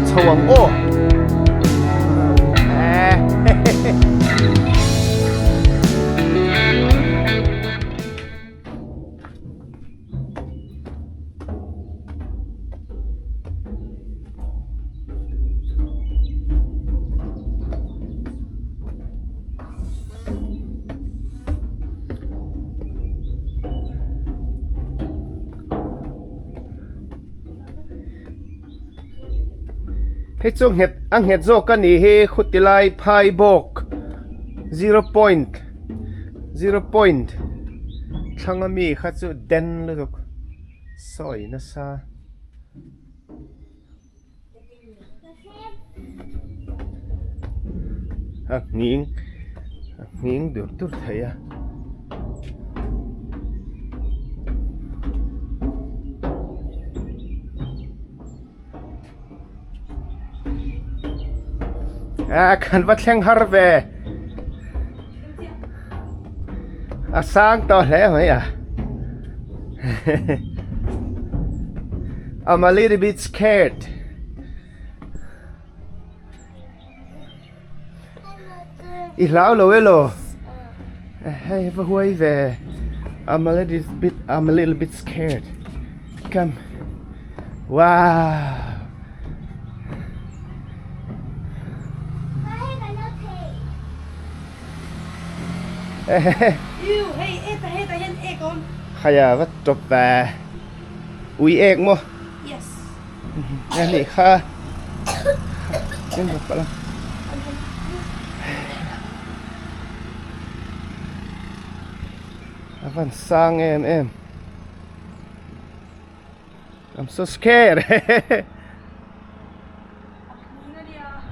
han chho ang aw. Hei chu nghet a nghet zawk a nih hi khuti lai phai bawk zero point zero point thlang ami kha chu den lutuk sawi nasa. A nghing a nghing dur dur thei a. A kan va thleng har ve a sang tawh hle mai a I'm a little bit scared I hlau lo elaw hei va huai ve I'm a little bit I'm a little bit scared come wow Khaya va tawp ve ui ek maw a nih kha a van sang em em I'm so scared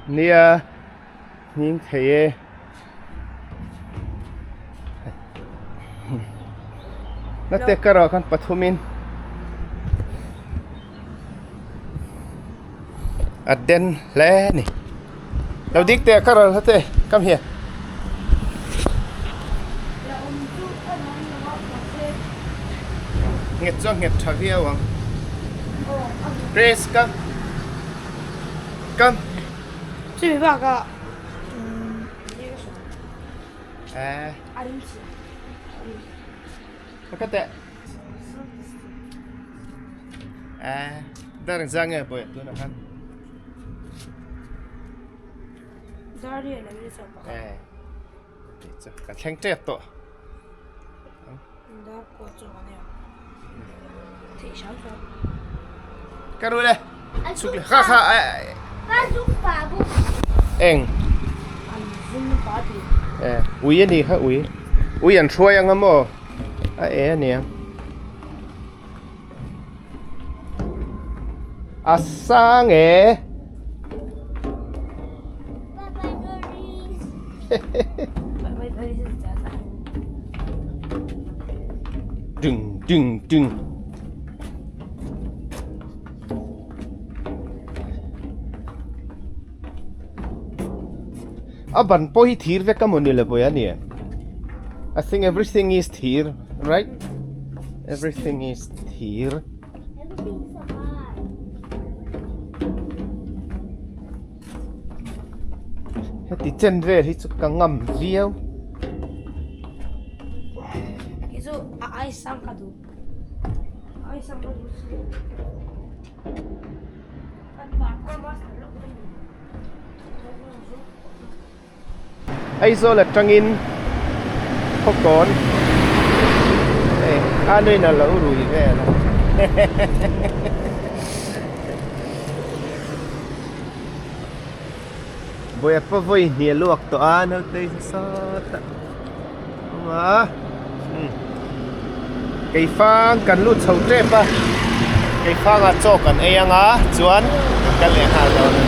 nia hning thei e na te ka rawh khan pathumin a den hle a ni lo dik teh ka rawn hla te come here nghet chu a nghet tha viau ang Grace come come Chumi bakah eh ka teh eh dar ang zang nge pawh tunah khan eh ka thleng tep tawh ka ru le chhuk le kha kha eng eh ui ani kha ui ui an hruai anga maw a e ania a sang e Ding ding ding. A ban pawh hi thir vek a mawni le pawh a ni. I think everything is thir, right? Everything is thir. Heti chen vel hi chu ka ngam viau. Kei chu a ai sang ka duh. Ai sang ka duh si. Kan parkour master lawk mai ni. Aizawl atangin khawkawn hei a nuin a lo rui vel a Bawiha pa vawi hnih a luak tawh a naute hi sawt a awm a keifang kan lut chho tep a keifangah chaw kan ei anga chuan kan kal leh nghal dawn a ni.